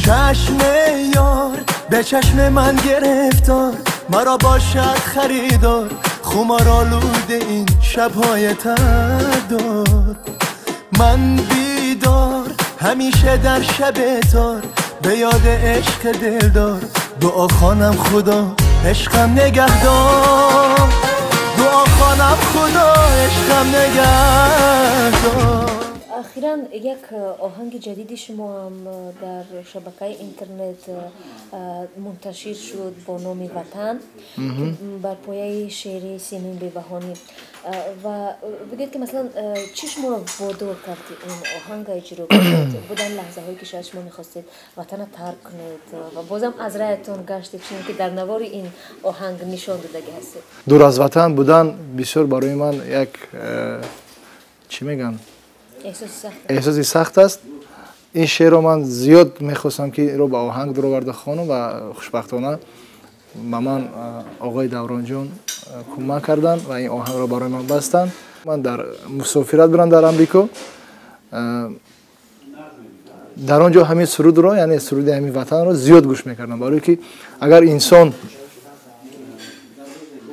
چشم یار به چشم من گرفتار، مرا باشد خریدار، خمار آلوده این شبهای تردار. من بیدار همیشه در شب تار، به یاد عشق دلدار، دعا خوانم خدا عشقم نگهدار، دعا خوانم خدا عشقم نگهدار. اخیرا یک آهنگ جدید شما هم در شبکه اینترنت منتشر شد با نام وطن بر پایه شعر سیمین بهبهانی و بگید که مثلا چی شما را وادار کرد این آهنگ اجرا کنید؟ بودن لحظه هایی که شاید شما میخواستید وطن را ترک کنید و بازم از رایتون گشتید، چون که در نوار این آهنگ نشان دادگی هستید. دور از وطن بودن بسیار برای من یک چی میگن احساسی سخت است. این شعر رو من زیاد میخواستم که رو به آهنگ درآورده خوانم و خوشبختانه به من آقای دوران جان کمک کردن و این آهنگ رو برای من بستن. من در مسافرت برم در امریکا، در آنجا همین سرود رو، یعنی سرود همین وطن رو زیاد گوش میکردم، برای که اگر انسان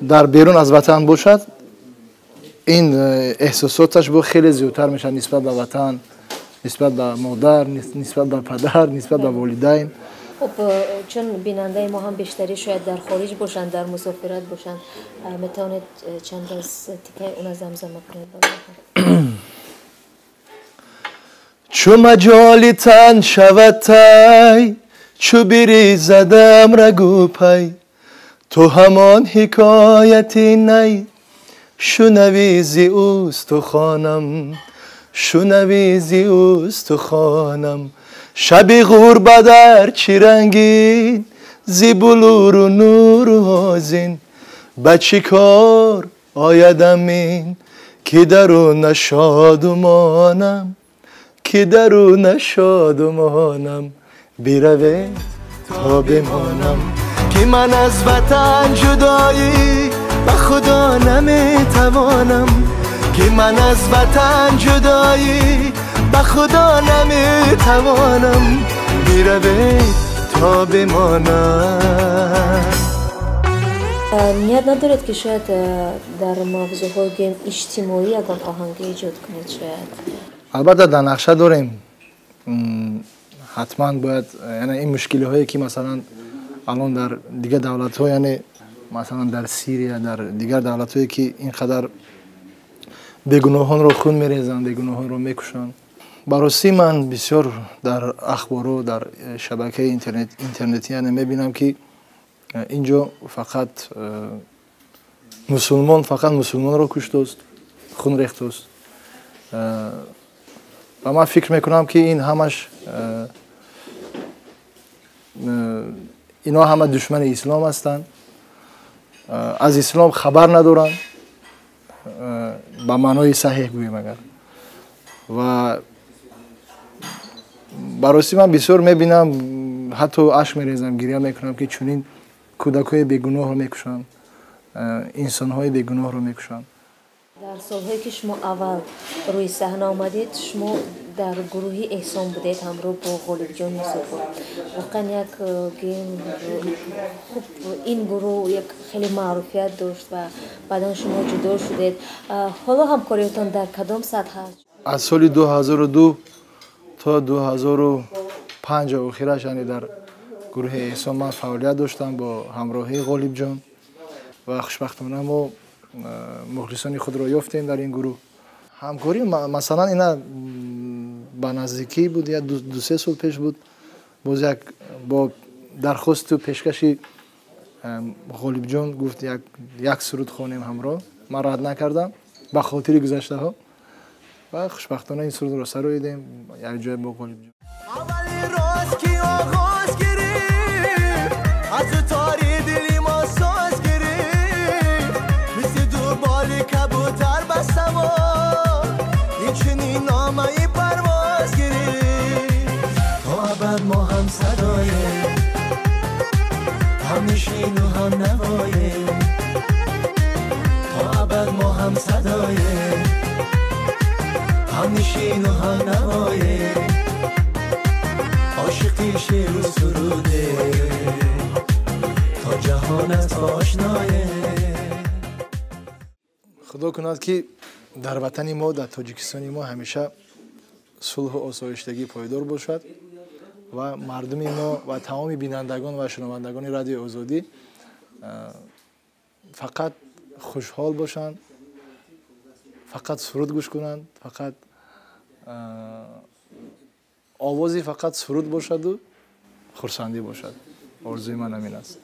در بیرون از وطن باشد این احساساتش با خیلی زیادتر میشه نسبت به وطن، نسبت به مادر، نسبت به پدر، نسبت به والدین. خب چون بیننده ما هم بیشتری شاید در خارج باشند، در مسافرت باشند، میتونید چند از تیکه اون زمزمه کنید؟ چو مجالی تن شود تی، چو بریزدم رگو پی، تو همان حکایتی نی، شنوی زی استخوانم، شنوی زی استخوانم. شب غربت در چی رنگین، زی بلور و نور و آذین، به چی کار آیدم این، که درو نشادمانم، که درو نشادمانم، بروید تا بمانم. که من از وطن جدایی به خدا نمیتوانم، که من از وطن جدایی به خدا نمیتوانم، بروید تا بمانم. نیت ندارید که شاید در موضوعهای اجتماعی یگان آهنگ ایجاد کنید؟ شاید البته در نقشه داریم، حتما باید، یعنی این مشکلی هایی که مثلا الان در دیگه دولت ها، یعنی مثلا در سوریه، در دیگر دولت هایی که اینقدر بیگناهان رو خون میریزند، بیگناهان رو میکشند. براستی من بسیار در اخبار و در شبکه اینترنتی یعنی میبینم که اینجا فقط مسلمان، فقط مسلمان رو کشته است، خون ریخته است. و من فکر میکنم که این همش اینا همه دشمن اسلام هستند، از اسلام خبر ندارن به معنای صحیح گوییم اگر. و براستی من بسیار میبینم، حتی اشک میریزم، گریه میکنم که چنین کودکای بیگناه رو میکشن، انسانهای بیگناه رو میکشن. در سالهایی که شما اول روی صحنه آمدید، شما در گروه احسان بودید همراه با غالب جان یوسفов. واقعا یک خوب این گروه یک خیلی معروفیت داشت و بعدا شما جدا شدید. حالا همکاریتان در کدام سطح هست؟ از سال 2002 تا 2005 اخیرش، یعنی در گروه احسان من فعالیت داشتم با همراهی غالب جان و خوشبختانه ما مخلصان خود را یافتیم در این گروه. همکاری مثلا اینا به نزدیکی بود، یا دو سه سال پیش بود، باز یک با درخواست و پیشکش غالب جان گفت یک سرود خوانیم همراه، من رد نکردم به خاطر گذشته ها و خوشبختانه این سرود را سراییدیم یک جای با غالب جان. اولین راز که آغاز گرفت از تاری دلی ما ساز گرفت، مثل دو بال کبوتر به سما این چنین نامه پرواز گرفت. تا ابد ما هم صداییم، هم نشین و هم نواییم، تا ابد ما هم صداییم، هم نشین و هم نواییم، عاشقی شعر و Худо кунад, ки дар ватани мо, дар Тоҷикистони мо ҳамеша сулҳу осоиштагӣ пойдор бошад ва мардуми мо ва тамоми бинандагон ва шунавандагони Радиои Озодӣ фақат хушҳол бошанд, фақат суруд гӯш кунанд, фақат овози фақат суруд бошаду хурсандӣ бошад. Орзуи ман ҳамин аст.